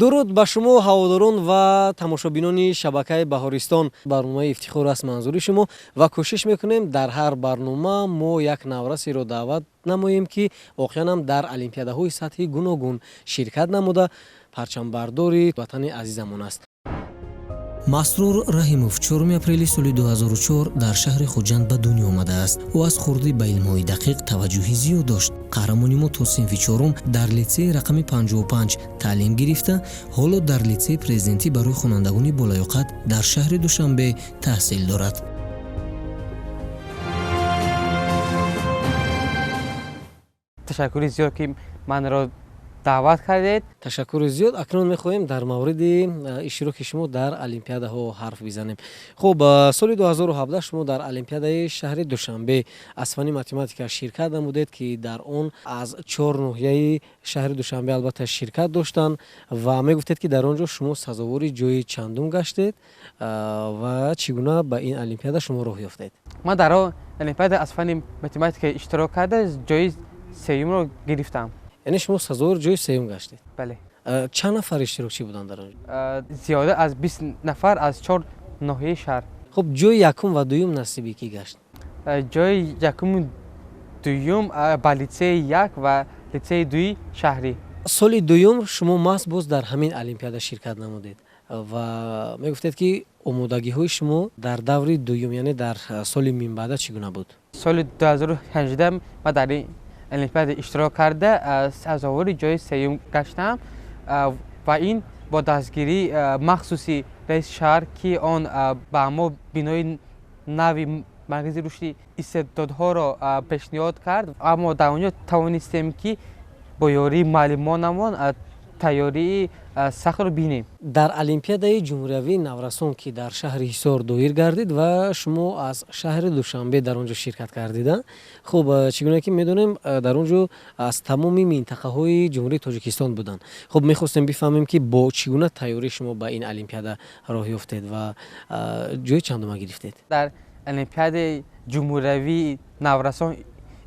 Дуруд ба шумо, ҳаводорон ва тамошобинони шабакаи Баҳористон. Барномаи «Ифтихор» аст манзури шумо ва кӯшиш мекунем, дар ҳар барнома мо як наврасеро даъват намоем, ки воқеан ҳам дар олимпиадаҳои сатҳи гуногун ширкат намуда, парчамбардори ватани азизамон аст. Масрур Раҳимов 4 апрели соли 2004 дар шаҳри Хуҷанд ба дунё омадааст. Ӯ аз хурдӣ ба илмҳои дақиқ таваҷҷӯҳи зиёд дошт. Қаҳрамони мо то синфи чорум дар литсеи рақами 55 таълим гирифта, ҳоло дар литсеи президентӣ барои хонандагони болаёқат дар шаҳри Душанбе таҳсил дорад. Ташаккури зиёд, ки манро даъват кардед. Ташаккури зиёд. Акнун мехоҳем дар мавриди иштироки шумо дар олимпиадаҳо ҳарф бизанем. Хуб, соли 2017 шумо дар олимпиадаи шаҳри Душанбе аз фанни математика ширкат намудед, ки дар он аз чор ноҳияи шаҳри Душанбе албатта ширкат доштанд, ва мегуфтед, ки дар он ҷо шумо сазовори ҷои чандум гаштед ва чӣ гуна ба ин олимпиада шумо роҳ ёфтед? Ман дар он олимпиада аз фанни математика иштирок карда, ҷои сеюмро гирифтам. Яъне шумо сазовори ҷои сеюм гаштед? Бале. Чанд нафар иштирокчӣ буданд дар он ҷо? Зиёда аз 20 нафар аз чор ноҳияи шаҳр. Хуб, ҷои якум ва дуюм насиби кӣ гашт? Ҷои якуму дуюм ба литсеи як ва литсеи дуи шаҳрӣ. Соли дуюм шумо маҳз боз дар ҳамин олимпиада ширкат намудед ва мегуфтед, ки омодагиҳои шумо дар даври дуюм, яъне дар соли минбаъда, чӣ гуна буд? Соли 2018 ман дар ин олимпиада иштирок карда, сазовори ҷои сеюм гаштам ва ин бо дастгирии махсуси раиси шаҳр, ки он ба мо бинои нави маркази рушди истеъдодҳоро пешниҳод кард, аммо дар он ҷо тавонистем, ки бо ёрии муаллимонамон тайёрии сахтро бинем. Дар олимпиадаи ҷумҳуриявии наврасон, ки дар шаҳри Ҳисор доир гардид ва шумо аз шаҳри Душанбе дар он ҷо ширкат кардида, хуб, чӣ гуна ки медонем, дар он ҷо аз тамоми минтақаҳои Ҷумҳурии Тоҷикистон буданд. Хуб, мехостем бифаҳмем, ки бо чӣ гуна тайёрӣ шумо ба ин олимпиада роҳ ёфтед ва ҷои чандума гирифтед? Дар олимпиадаи ҷумҳуриявии наврасон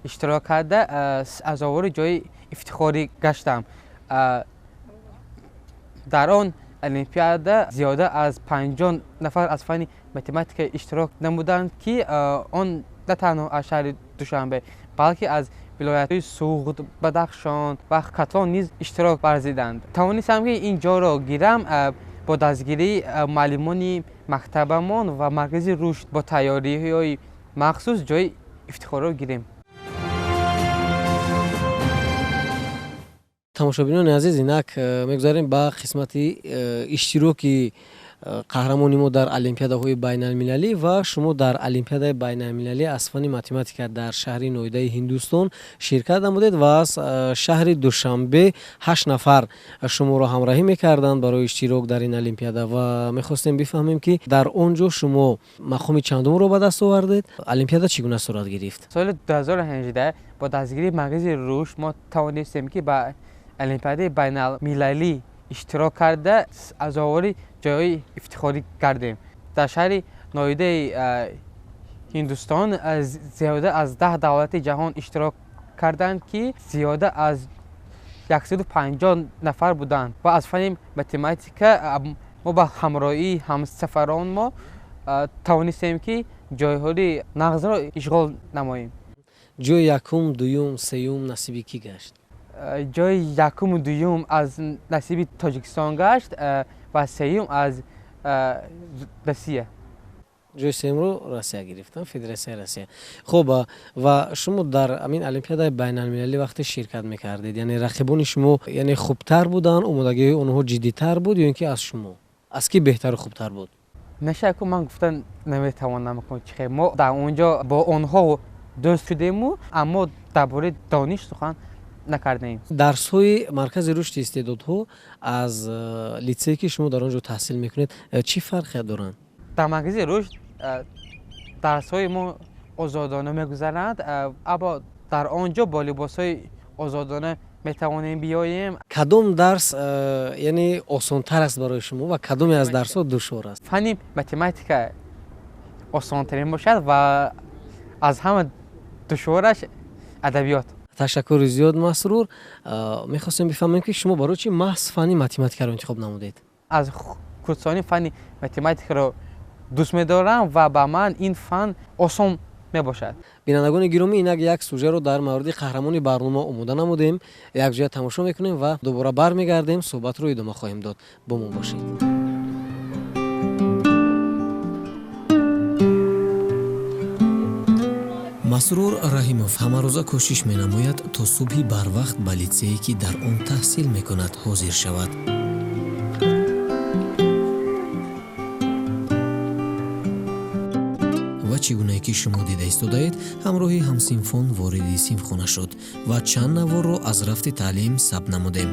иштирок карда, сазовори ҷои ифтихорӣ гаштам. Дар он олимпиада зиёда аз 50 нафар аз фанни математика иштирок намуданд, ки он на танҳо аз шаҳри Душанбе, балки аз вилоятҳои Суғд, Бадахшон ва Хатлон низ иштирок варзиданд. Тавонистам, ки ин ҷоро гирам бо дастгирии муаллимони мактабамон ва маркази рушд, бо тайёриҳои махсус ҷои ифтихорро гирем. Тамошобинони азиз, инак мегузарем ба қисмати иштироки қаҳрамони мо дар олимпиадаҳои байналмилалӣ. Ва шумо дар олимпиадаи байналмилалӣ аз фанни математика дар шаҳри Ноидаи Ҳиндустон ширкат намудед ва аз шаҳри Душанбе ҳашт нафар шуморо ҳамроҳӣ мекарданд барои иштирок дар ин олимпиада. Ва мехостем бифаҳмем, ки дар он ҷо шумо мақоми чандумро ба даст овардед, олимпиада чӣ гуна сурат гирифт? Соли 2018 бо дастгирии маркази рушд мо тавонистем, ки ба олимпиадаи байналмилалӣ иштирок карда, сазовори ҷои ифтихорӣ гардем. Дар шаҳри Ноидаи Ҳиндустон зиёда аз 10 давлати ҷаҳон иштирок карданд, ки зиёда аз 150 нафар буданд, ва аз фанни математика мо ба ҳамроҳии ҳамсафарон мо тавонистем, ки ҷойҳои нағзро ишғол намоем. Ҷои якум, дуюм, сеюм насиби кӣ гашт? Ҷои якуму дуюм аз насиби Тоҷикистон гашт ва сеюм аз Россия. Ҷои сеюмро Россия гирифтан, Федератсияи Россия. Хуб, ва шумо дар ҳамин олимпиадаи байналмилалӣ вақте ширкат мекардед, яъне рақибони шумо, яъне хубтар буданд, омодагиҳои онҳо ҷиддитар буд ё ин ки аз шумо, аз кӣ беҳтару хубтар буд? Мешавад, ман гуфта наметавонам, чӣ хел мо дар он ҷо бо онҳо дӯст шудему, аммо дар бораи дониш сухан накардаем. Дарсҳои маркази рушди истеъдодҳо аз литсее, ки шумо дар он ҷо таҳсил мекунед, чӣ фарқият доранд? Дар маркази рушд дарсҳои мо озодона мегузаранд, аммо дар он ҷо бо либосҳои озодона метавонем биёем. Кадом дарс, яъне, осонтар аст барои шумо ва кадоме аз дарсҳо душвор аст? Фанни математика осонтарин бошад ва аз ҳама душвораш адабиёт. Ташаккури зиёд, Масрур. Мехостем бифаҳмем, ки шумо барои чӣ маҳз фанни математикаро интихоб намудед? Аз хурдсолӣ фанни математикаро дӯст медорам ва ба ман ин фан осон мебошад. Бинандагони гиромӣ, инак як сужаро дар мавриди қаҳрамони барнома омода намудем. Якҷоя тамошо мекунем ва дубора бармегардем, суҳбатро идома хоҳем дод. Бо мо бошед. Масрур Раҳимов ҳамарӯза кӯшиш менамояд, то субҳи барвақт ба литсее, ки дар он таҳсил мекунад, ҳозир шавад. Ва чӣ гунае ки шумо дида истодаед, ҳамроҳи ҳамсинфон вориди синфхона шуд ва чанд наворро аз рафти таълим сабт намудем.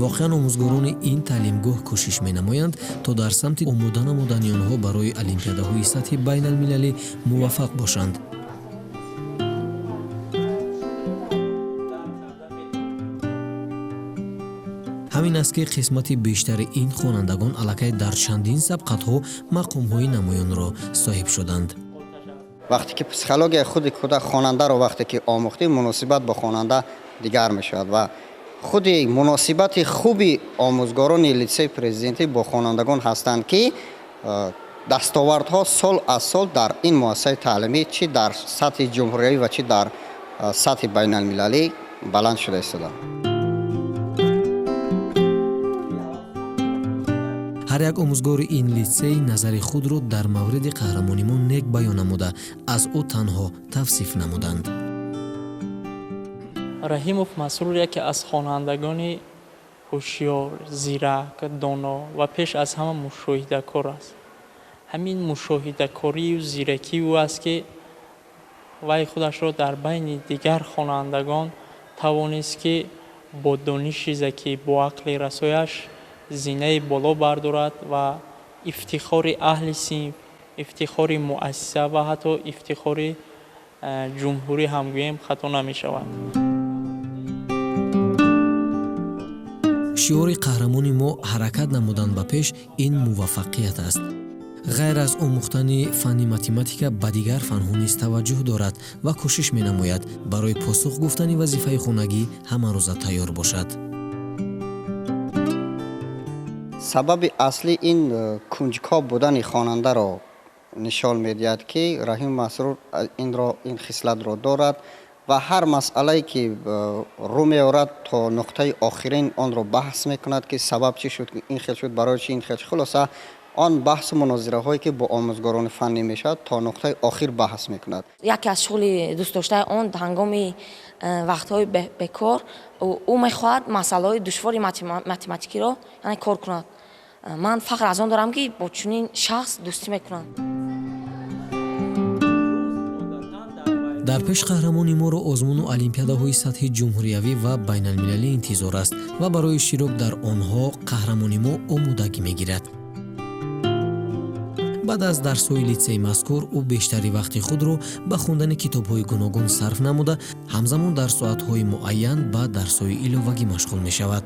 Воқеан, омӯзгорони ин таълимгоҳ кӯшиш менамоянд, то дар самти омода намудани онҳо барои олимпиадаҳои сатҳи байналмилалӣ муваффақ бошанд. Ҳамин аст, ки қисмати бештари ин хонандагон аллакай дар чандин сабқатҳо мақомҳои намоёнро соҳиб шуданд. Вақте ки психологияи худи кӯдак, хонандаро вақте ки омӯхтӣ, муносибат бо хонанда дигар мешавад ва худи муносибати хуби омӯзгорони литсеи президентӣ бо хонандагон ҳастанд, ки дастовардҳо сол аз сол дар ин муассисаи таълимӣ, чӣ дар сатҳи ҷумҳуриявӣ ва чӣ дар сатҳи байналмилалӣ, баланд шуда истоданд. Ҳар як омӯзгори ин литсей назари худро дар мавриди қаҳрамони мо нек баён намуда, аз ӯ танҳо тавсиф намуданд. Раҳимов Масрур яке аз хонандагони ҳушёр, зирак, доно ва пеш аз ҳама мушоҳидакор аст. Ҳамин мушоҳидакорию зиракии ӯ аст, ки вай худашро дар байни дигар хонандагон тавонист, ки бо дониши закӣ, бо ақли расояш зинаи боло бардорад ва ифтихори аҳли синф, ифтихори муассиса ва ҳатто ифтихори ҷумҳурӣ ҳам гӯем хато намешавад. Шиори қаҳрамони мо «ҳаракат намудан ба пеш» ин муваффақият аст. Ғайр аз омӯхтани фанни математика, ба дигар фанҳо низ таваҷҷӯҳ дорад ва кӯшиш менамояд, барои посух гуфтани вазифаи хонагӣ ҳамарӯза тайёр бошад. Сабаби аслӣ ин кунҷкоб будани хонандаро нишон медиҳад, ки Раҳим Масрур ин хислатро дорад ва ҳар масъалае ки рӯ меорад, то нуқтаи охирин онро баҳс мекунад, ки сабаб чӣ шуд, ин хел шуд, барои чӣ ин хел шуд. Хулоса, он баҳсу мунозираҳое ки бо омӯзгорони фаннӣ мешавад, то нуқтаи охир баҳс мекунад. Яке аз шуғли дӯстдоштаи он ҳангоми вақтҳои бекор ӯ мехоҳад масъалаҳои душвори математикиро, яъне, кор кунад. Ман фахр аз он дорам, ки бо чунин шахс дӯстӣ мекунам. Дар пеш қаҳрамони моро озмуну олимпиадаҳои сатҳи ҷумҳуриявӣ ва байналмилалӣ интизор аст ва барои иштирок дар онҳо қаҳрамони мо омодагӣ мегирад. Баъд аз дарсҳои литсеи мазкур ӯ бештари вақти худро ба хондани китобҳои гуногун сарф намуда, ҳамзамон дар соатҳои муайян ба дарсҳои иловагӣ машғул мешавад.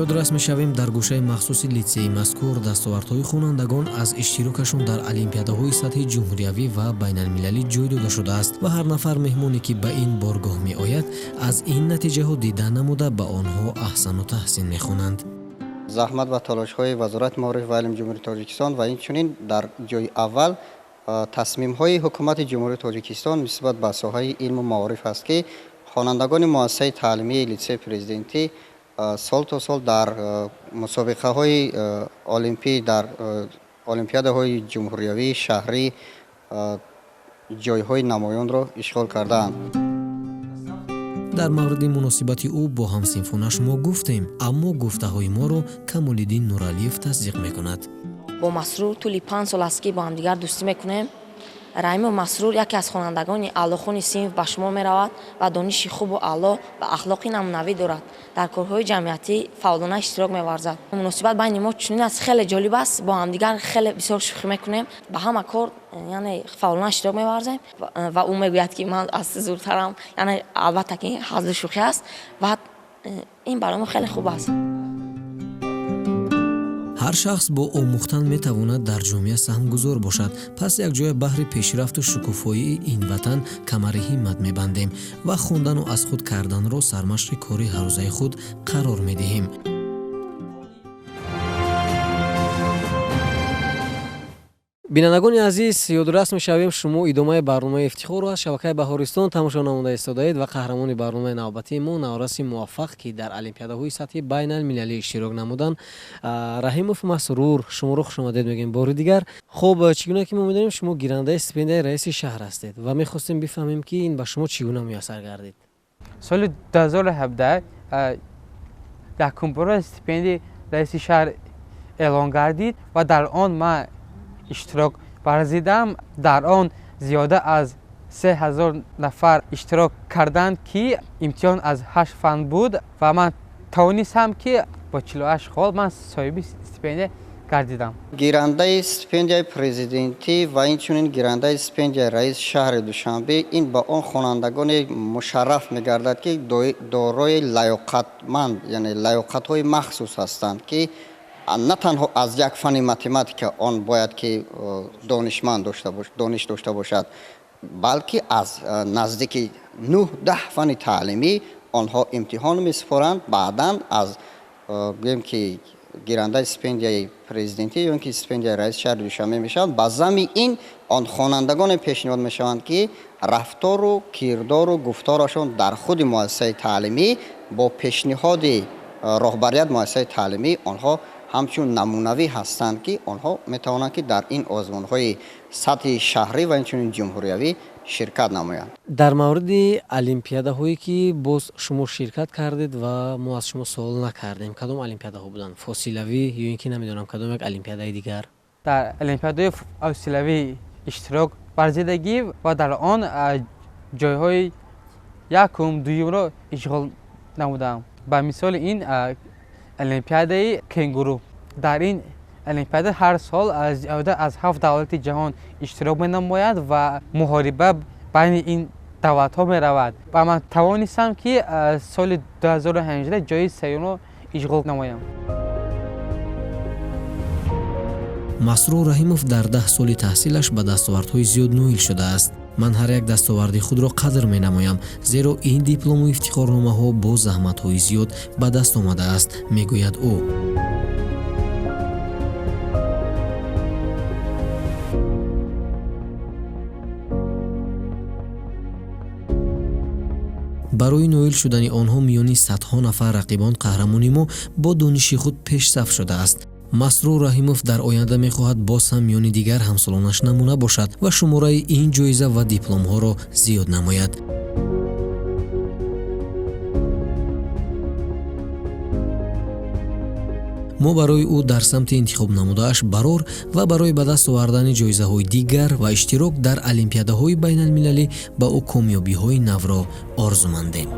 Ёдрас мешавем, дар гӯшаи махсуси литсеи мазкур дастовардҳои хонандагон аз иштирокашон дар олимпиадаҳои сатҳи ҷумҳуриявӣ ва байналмилалӣ ҷой дода шудааст ва ҳар нафар меҳмоне, ки ба ин боргоҳ меояд, аз ин натиҷаҳо дида намуда, ба онҳо аҳсану таҳсин мехонанд. Заҳмат ва талошҳои Вазорати маориф ва илми Ҷумҳурии Тоҷикистон ва инчунин дар ҷои аввал тасмимҳои Ҳукумати Ҷумҳурии Тоҷикистон нисбат ба соҳаи илму маориф аст, ки хонандагони муассисаи таълимии литсеи президентӣ сол то сол дар мусобиқаҳои олимпӣ, дар олимпиадаҳои ҷумҳуриявӣ, шаҳрӣ ҷойҳои намоёнро ишғол кардаанд. Дар мавриди муносибати ӯ бо ҳамсинфонаш мо гуфтем, аммо гуфтаҳои моро Камолиддин Нуралиев тасдиқ мекунад. Бо Масрур тӯли 5 сол аст, ки бо ҳамдигар дӯстӣ мекунем. Раҳимов Масрур яке аз хонандагони аълохони синф ба шумор меравад ва дониши хубу аъло ва ахлоқи намунавӣ дорад. Дар корҳои ҷамъиятӣ фаъолона иштирок меварзад. Муносибат байни мо чунин аст, хеле ҷолиб аст, бо ҳамдигар хеле бисёр шӯхӣ мекунем, ба ҳама кор, яъне, фаъолона иштирок меварзем ва ӯ мегӯяд, ки ман аз ту зудтарам, яъне, албатта ки ҳазлу шӯхӣ аст ва ин барои мо хеле хуб аст. Ҳар шахс бо омӯхтан метавонад дар ҷомеа саҳмгузор бошад. Пас якҷоя баҳри пешрафту шукуфоии ин ватан камари ҳиммат мебандем ва хондану аз худ карданро сармашқи кори ҳаррӯзаи худ қарор медиҳем. Бинандагони азиз, ёдрас мешавем, шумо идомаи барномаи Ифтихорро аз шабакаи Баҳористон тамошо намуда истодаед ва қаҳрамони барномаи навбатии мо навраси муваффақ, ки дар олимпиадаҳои сатҳи байналмилалӣ иштирок намуданд, Раҳимов Масрур. Шуморо хушомадед мегӯем бори дигар. Хуб, чӣ гуна ки мо медонем, шумо гирандаи стипендияи раиси шаҳр ҳастед ва мехостем бифаҳмем, ки ин ба шумо чӣ гуна муяссар гардид. Соли 2017 якум бора стипендияи раиси шаҳр эълон гардид ва дар он ман иштирок варзидам. Дар он зиёда аз 3000 нафар иштирок карданд, ки имтиҳон аз 8 фан буд ва ман тавонистам, ки бо 48 хол ман соҳиби стипендия гардидам. Гирандаи стипендияи президентӣ ва инчунин гирандаи стипендияи раиси шаҳри Душанбе ин ба он хонандагоне мушарраф мегардад, ки дорои лаёқатманд, яъне лаёқатҳои махсус ҳастанд, ки на танҳо аз як фани математика он бояд ки донишманд дониш дошта бошад, балки аз наздики 9-10 фани таълимӣ онҳо имтиҳон месупоранд. Баъдан аз гӯем ки гирандаи стипендияи президентӣ ё ин ки стипендияи раиси шаҳри Душанбе мешаванд. Ба зами ин он хонандагоне пешниҳод мешаванд, ки рафтору кирдору гуфторашон дар худи муассисаи таълимӣ бо пешниҳоди роҳбарият муассисаи таълимӣ онҳо ҳамчун намунавӣ ҳастанд, ки онҳо метавонанд, ки дар ин озмунҳои сатҳи шаҳрӣ ва инчунин ҷумҳуриявӣ ширкат намоянд. Дар мавриди олимпиадаҳое, ки боз шумо ширкат кардед ва мо аз шумо суол накардем, кадом олимпиадаҳо буданд? Фосилавӣ ё ин ки намедонам кадом як олимпиадаи дигар? Дар олимпиадаи фосилавӣ иштирок варзидагӣ ва дар он ҷойҳои якум, дуюмро ишғол намудам. Ба мисоли ин олимпиадаи кенгуру. Дар ин олимпиада ҳар сол зиёда аз 7 давлати ҷаҳон иштирок менамояд ва муҳориба байни ин давлатҳо меравад ва ман тавонистам, ки соли 2018 ҷои сеюмро ишғол намоям. Масрур Раҳимов дар 10 соли таҳсилаш ба дастовардҳои зиёд ноил шудааст. Ман ҳар як дастоварди худро қадр менамоям, зеро ин диплому ифтихорномаҳо бо заҳматҳои зиёд ба даст омадааст, мегӯяд ӯ. Барои ноил шудани онҳо миёни садҳо нафар рақибон қаҳрамони мо бо дониши худ пешсаф шудааст. Масрур Раҳимов дар оянда мехоҳад боз ҳам миёни дигар ҳамсолонаш намуна бошад ва шумораи ин ҷоиза ва дипломҳоро зиёд намояд. Мо барои ӯ дар самти интихоб намудааш барор ва барои ба даст овардани ҷоизаҳои дигар ва иштирок дар олимпиадаҳои байналмилалӣ ба ӯ комёбиҳои навро орзумандем.